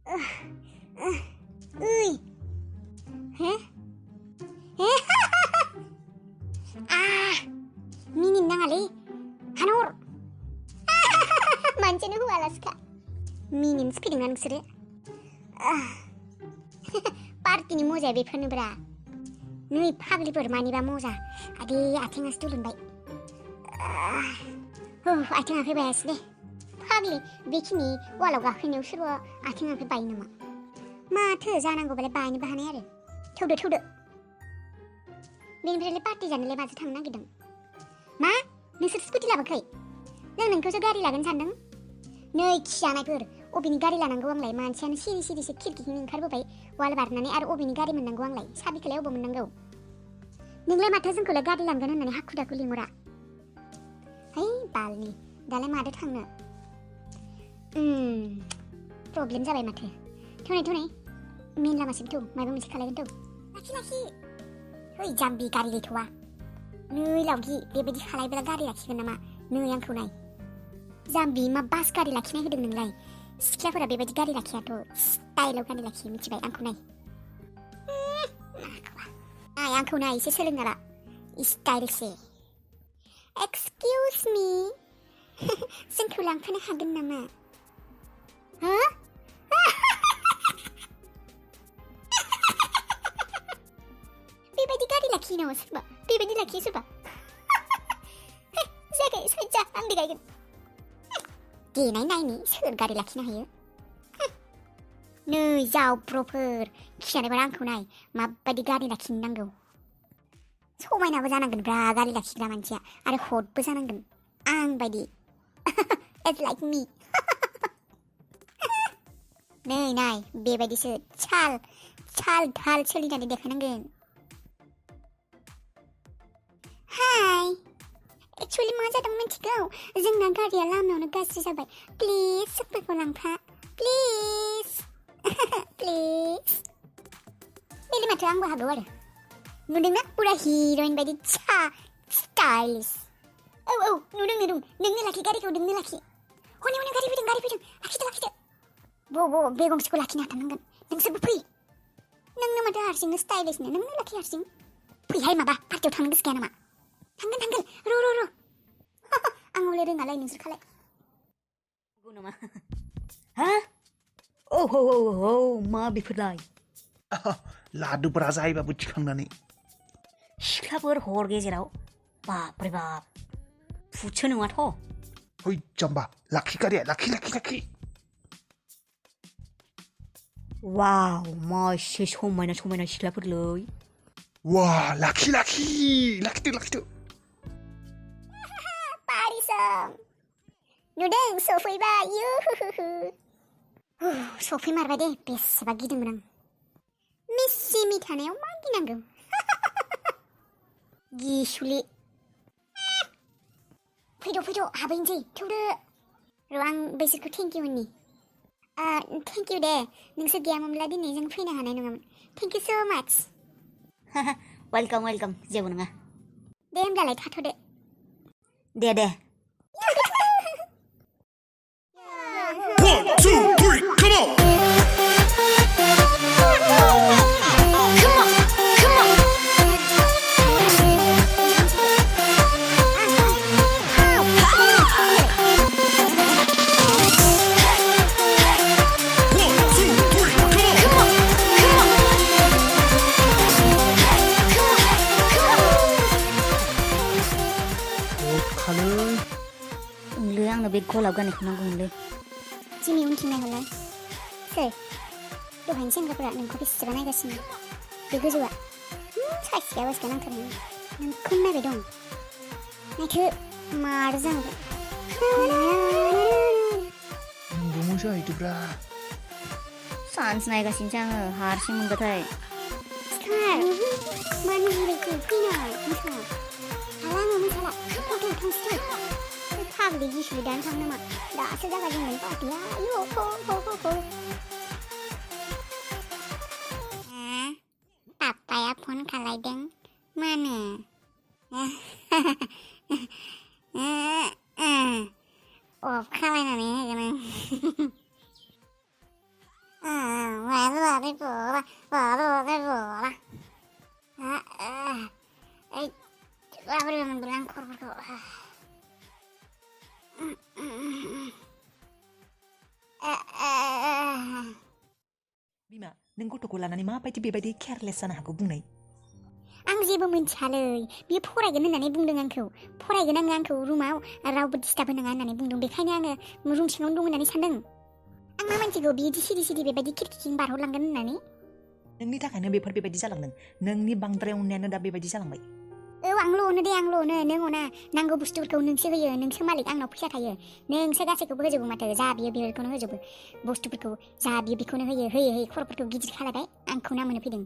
Ui. Hä? Hä? Minim naङालै हानहर मानसियानो होआ लासिखा मिनिनोसो फैदोंना नोंसोरो पार्टिनि मजाया बेफोरनोब्रा नै फाग्लिफोर मानिबा मजा आदे आथिङासो दुलुनबाय आथिं आखाइ बायासै दे फाग्लि बेखिनि वालाव गाखोनायाव सोरबा आथिं आखाइ बायो नामा माथो जानांगौबालाय बायनोबो हानाय आरो थौदो बेनिफ्रायलाय पार्टि जानोलाय माजों थांनो नागिरदों मा नोंसोर स्कुटि लाबोखै नों नोंखौसो गारि लागोन सानदों नै खिजानायफोर अबेनि गारि लानांगौ आंलाय मानसियानो सिरिसो खिरखिजों ओंखारबोबाय वाल बारनानै आरो अबेनि गारि मोननांगौ आंलाय साबिखौलाय अबाव मोननांगौ नोंलाय माथो जोंखौलाय गारि लांगोन होननानै हाखु दाखु लिंहरा है बालनि दालाय मादो थांनो प्रब्लेम जाबाय माथो थौनाय मेन लामासिम थौ माबा मोनसे खालायगोन थौ लाखि है जाम्बि गारि गैथ'वा नै लावगि बेबायदि खालायब्ला गारि लाखिगोन नामा नै आंखौ नाय जाम्बि मा बास गारि लाखिनाय होदों नोंलाय सिख्लाफोरा बेबायदि गारि लाखियाथ' स्टाइलाव गारि लाखियो मिथिबाय आंखौ नाय आंखौ नाय एसे सोलोंना ला स्टाइलसे एक्सकिउज मी जोंखौ लांफानो हागोन नामा हो बेबायदि गारि लाखियो नामा सोरबा बेबायदि लाखियो सोरबा जायगा साइड जा आं देगायगोन देनाय नायनि सोर गारि लाखिनो हायो नै जावब्रफोर खिजानायबार आंखौ नाय माबायदि गारि लाखिनो नांगौ समायनाबो जानांगोन ब्रा गारि लाखिग्रा मानसिया आरो हटबो जानांगोन आं बायदि इट्स लाइक मी नै नाय बेबायदिसो चाल ढाल सोलिनानै देखायनांगोन हाय एक्चुअली मा जादों मिथिगौ जोंना गारिया लामायावनो गाज्रि जाबाय प्लिज जोंफोरखौ लांफा प्लिज बेले माथो आंबो हागौ आरो नुदोंना पुरा हिर'इन बायदि स्टाइलिश औ नुदों नोंनो लाखि गारिखौ नोंनो लाखि हनै गारि फैदों लाखिदो बे गंसेखौ लाखिनो हाथारनांगोन नोंसोरबो फै नोंनो माथो हारसिंनो स्टाइलिशनो नोंनो लाखि हारसिं फैहाय माबा पार्टियाव थांनो गोसो गैया नामा थांगोन र' आं हले रोङालाय नोंसोर खालाय नामा हा औ मा बेफोरलाय लादुब्रा जायोबाबो थिखांनानै सिख्लाफोर हर गेजेराव बाप रे बाप फुटसो नङाथ' है जाम्बा लाखि गारिया लाखि वाव मा एसे समायना सिख्लाफोरलै वा लाखिदो पारिसं नुदों सफैबाय सफैमारबाय दे बेसेबा गिदोंमोन आं मिसि थानायाव मा गिनांगौ गिसुलि फैद' हाबहैनोसै थौदो र' आं बैसोरखौ थेंकिउ होननि थेंकिउ दे नोंसोर गैयामोनब्ला दिनै जों फैनो हानाय नङामोन थेंकिउ स' माच वेलकाम जेबो नङा दे होमब्लालाय थाथ'दो दे 1 2 3 come on आंनो बे गलाब गाननायखौ नांगौमोनलै जिनि उनथिं नायहरलाय सोर दहायनि सेंग्राफोरा नोंखौ बेसेबा नायगासिनो बे गोजौआ सासेया वासका नांथारनाय नोंखौनो नायबाय दं नायथो मार जानांगोन नोंबो मोसाहैदोब्रा चान्स नायगासिनोसो आङो हारसिं मोनबाथाय सिखार मानो बुरैखौ फैनाय मोसा हाला आङो मोसाला थांसै फाग्लि गिसुलि दानो थांनो नामा दासो जागायजेननाय पार्टिया पापाया फन खालायदों मानो अफ खालायनानै होगोन Bodo Bodo. Mabrur mendulang korporku. बिमा नों गथ'खौ लानानै माबायदि बेबायदि केयारलेस जानो हागौ बुंनाय आं जेबो मिन्थियालै बियो फरायगोन होननानै बुंदों फरायगोन आंखौ रुमाव रावबो डिस्टार्ब होनाङा होननानै बुंदों बेखायनो आङो रुम सिङावनो दं होननानै सानदों आं मा मिन्थिगौ बिदि सिरि बेबायदि खिरखिथिं बारहरलांगोन होननानै नोंनि थाखायनो बेबायदि जालांदों नोंनि बांद्राय अननायानो दा बेबायदि जालांबाय आंल' अनो दे आंल' अनो नों अना नांगौ बुस्थुफोरखौ नोंसो होयो नोंसो मालिक आंनाव फैसा थायो नोंसो गासैखौबो होजोबो माथो जा बियो बेखौनो होजोबो बुस्थुफोरखौ जा बियो बेखौनो होयै खर'फोरखौ गिदिर खालायबाय आंखौ नामोनो फैदों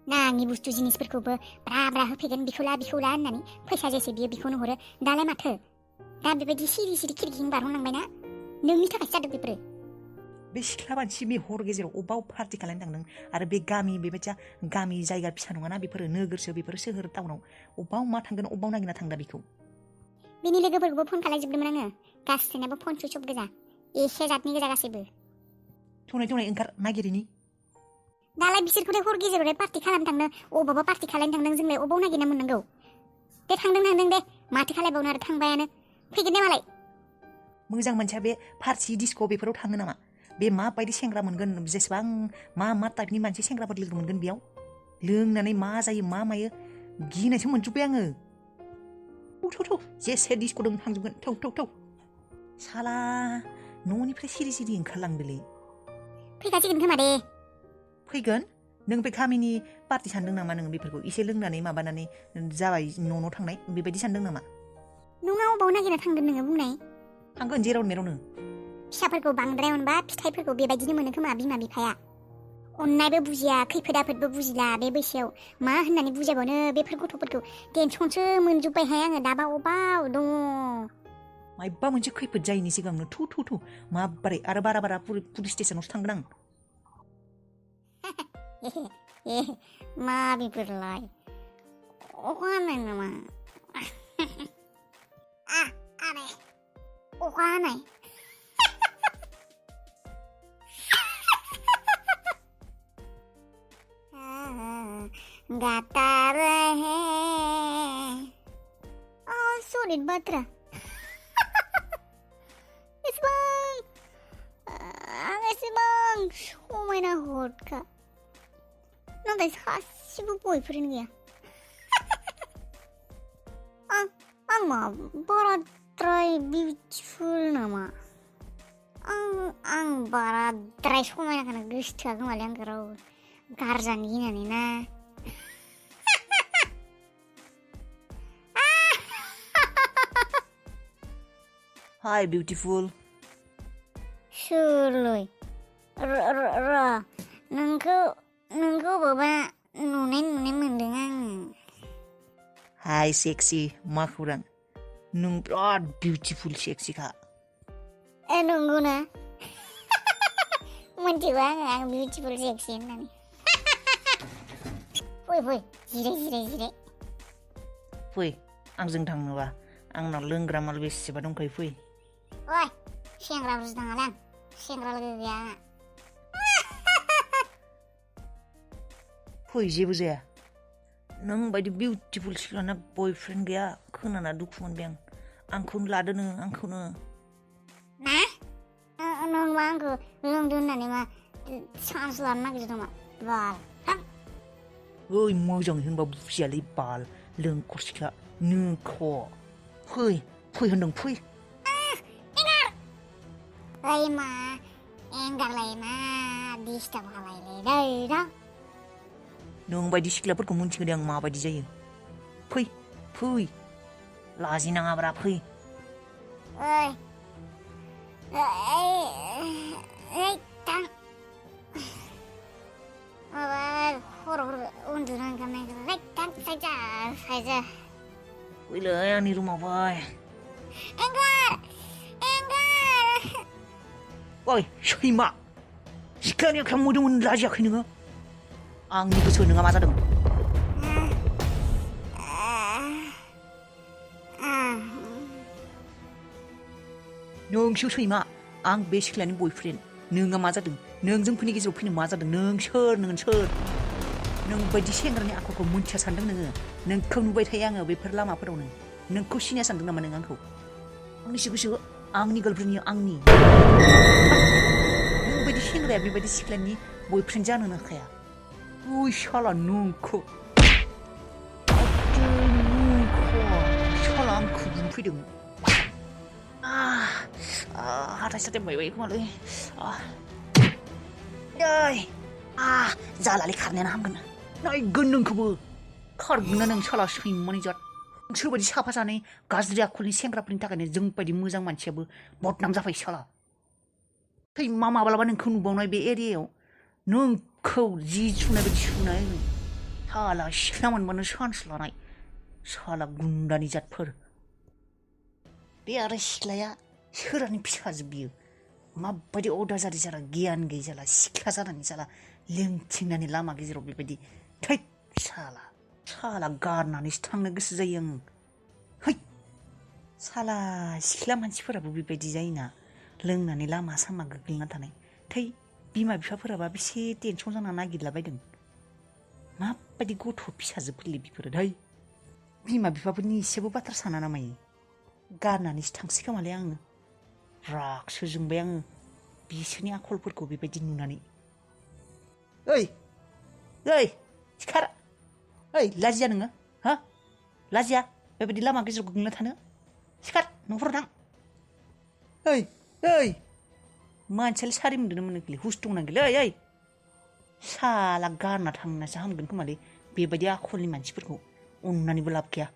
नाङि बुस्थु जिनिसफोरखौबो ब्रा होफैगोन बिखौ ला होननानै फैसा जेसे बियो बेखौनो हरो दालाय माथो दा बेबायदि सिरि खिरखिथिं बारहरनांबायना नोंनि थाखायसो जादों बेफोरो बे सिख्ला मानसि बे हर गेजेराव अबाव पार्टि खालायनो थांदों आरो बे गामि बेबायदिया गामि जायगा फिसा नङाना बेफोरो नोगोरसो बेफोरो सोहोर टाउनाव अबाव मा थांगोन अबाव नागिरना थांदा बेखौ बिनि लोगोफोरखौबो फन खालायजोबदोंमोन आङो गासैनाबो फन सुइच अफ गोजा एसे जातनि गोजा गासैबो थौनाय ओंखार नागिरिनि दालाय बिसोरखौलाय हर गेजेरावलाय पार्टि खालामनो थांनो अबावबा पार्टि खालायनो थांदों जोंलाय अबाव नागिरना मोननांगौ दे थांदों दे माथो खालायबावनो आरो थांबायानो फैगोन दे मालाय मोजां मोनसेया बे पार्टि डिस्क' बेफोराव थाङो नामा बे माबायदि सेंग्रा मोनगोन जेसेबां मा टाइपनि मानसि सेंग्राफोर लोगो मोनगोन बेयाव लोंनानै मा जायो मा मायो गिनायसो मोनजोब्बाय आङो थौ जेसे डिस्क' दं थांजोबगोन थौ साला न'निफ्राय सिरि ओंखारलांदोलै फैखासिगोन खोमा दे फैगोन नों बे गामिनि पार्टि सानदों नामा नों बेफोरखौ एसे लोंनानै माबानानै जाबाय न' थांनाय बेबायदि सानदों नामा नोंनाव अबाव नागिरना थांगोन नोङो बुंनाय थांगोन जेराव मेरावनो फिसाफोरखौ बांद्राय अनबा फिथाइफोरखौ बेबायदिनो मोनो खोमा बिमा बिफाया अननायबो बुजिया खैफोद आफोदबो बुजिला बे बैसोआव मा होननानै बुजायबावनो बेफोर गथ'फोरखौ टेनसनसो मोनजोब्बायहाय आङो दाबा अबाव दङ मायबा मोनसे खैफोद जायैनि सिगांनो थु माबोरै आरो बारा पुलिस स्टेसनावसो थांगोन आं मा बेफोरलाय अखा हानाय नामा अखा हानाय गाता रहे solid बाथ्रा एसेबां समायना हरखा नाथाय सासेबो बयफ्रेन्ड गैया आं मा बाराद्राय बिउटिफुल नामा आं बाराद्राय समायनाखौनो गोसोथोआ खोमालै आंखौ रावबो गारजानो गिनानै ना हाय बिउटिफुल सोरलै नोंखौ बबा नुनाय मोनदों आङो हाय सेक्सि मा खौरां नों बिराद बिउटिफुल सेक्सिखा नंगौना मोनथिबा आं बिउटिफुल सेक्सि होननानै फै जिराय फै आंजों थांनोबा आंनाव लोंग्रा माल बेसेबा दंखायो फै ओइ सेंग्राफोरसो थाङालै आं सेंग्रा लोगो गैया फै जेबो जाया नों बायदि बिउटिफुल सिख्लाना बयफ्रेन्ड गैया खोनाना दुखु मोनबाय आंखौनो लादो नों आंखौनो मा नोंबा आंखौ लोंदो होननानै मा चान्स लानो नागिरदों नामा बाल ओइ मोजाङै होनबा बुजियालै बाल लोंखर सिख्ला नोंख' फै होनदों फै ओइ मा एंगारलाय मा डिस्टार्ब खालायलै दै नों बायदि सिख्लाफोरखौ मोनथिगोदे आं माबायदि जायो फै लाजिनाङाब्रा फै ओइ थां माबा खर'फोरखौ उन्दुनो ओंखारनायखौ थां साइजा फैलै आंनि रुमाव फै ओइ सैमा सिख्लानि आखायाव मोदोमोन लाजियाखै नोङो आंनि गोसोआव नोंहा मा जादों नोंसो सैमा आं बे सिख्लानि बयफ्रेन्ड नोंहा मा जादों नों जोंफोरनि गेजेराव फैनो मा जादों नों सोर नों बायदि सेंग्रानि आखलखौ मोनथिया सानदों नोंखौ नुबाय थायो आङो बेफोर लामाफोरावनो नोंखौ सिनाया सानदों नामा नों आंखौ आंनिसो गोसो आंनि गार्लफ्रेन्डनि आंनि नों बायदि सेंग्राया बेबायदि सिख्लानि बयफ्रेन्ड जानो नाखाया ओइ शाला नोंखौ शाला आंखौ बुंफैदों हाथाय साथाय बायबाय खोमालै जालालै खारनायानो हामगोन नायगोन नोंखौबो खारगोन ना नों शाला सैमानि जात सोरबायदि साफा सानै गाज्रि आखलनि सेंग्राफोरनि थाखायनो जों बायदि मोजां मानसियाबो बदनाम जाबाय शाला सैमा माब्लाबा नोंखौ नुबावनाय बे एरियायाव नोंखौ जि सुनाय बायदि सुनाय शाला सिख्ला मोनबानो चान्स लानाय शाला गुन्दानि जातफोर बे आरो सिख्लाया सोरानि फिसाजो बियो माबायदि अदाजारि जाला गियान गैयै जाला सिख्ला जानानै जाला लेंथिंनानै लामा गेजेराव बेबायदि थैद शाला गारनानैसो थांनो गोसो जायो आं है शाला सिख्ला मानसिफोराबो बेबायदि जायोना लोंनानै लामा सामा गोग्लैना थानाय थै बिमा बिफाफोराबा बेसे टेनसन जाना नागिरलाबायदों माबायदि गथ' फिसाजोफोरलै बेफोरो धै बिमा बिफाफोरनि एसेबो बाथ्रा साना नामायो गारनानैसो थांसै खोमालै आङो रागसो जोंबाय आङो बिसोरनि आखलफोरखौ बेबायदि नुनानै ओइ सिखार ओइ लाजिया नोङो हा लाजिया बेबायदि लामा गेजेराव गोग्लैना थानो सिखार न'फोराव थां ओइ मानसियालाय सारि मोनदों मोनोखैलै हुस दंना गैलै ओइ शाला गारना थांनासो हामगोन खोमालै बेबायदि आखलनि मानसिफोरखौ अननानैबो लाब गैया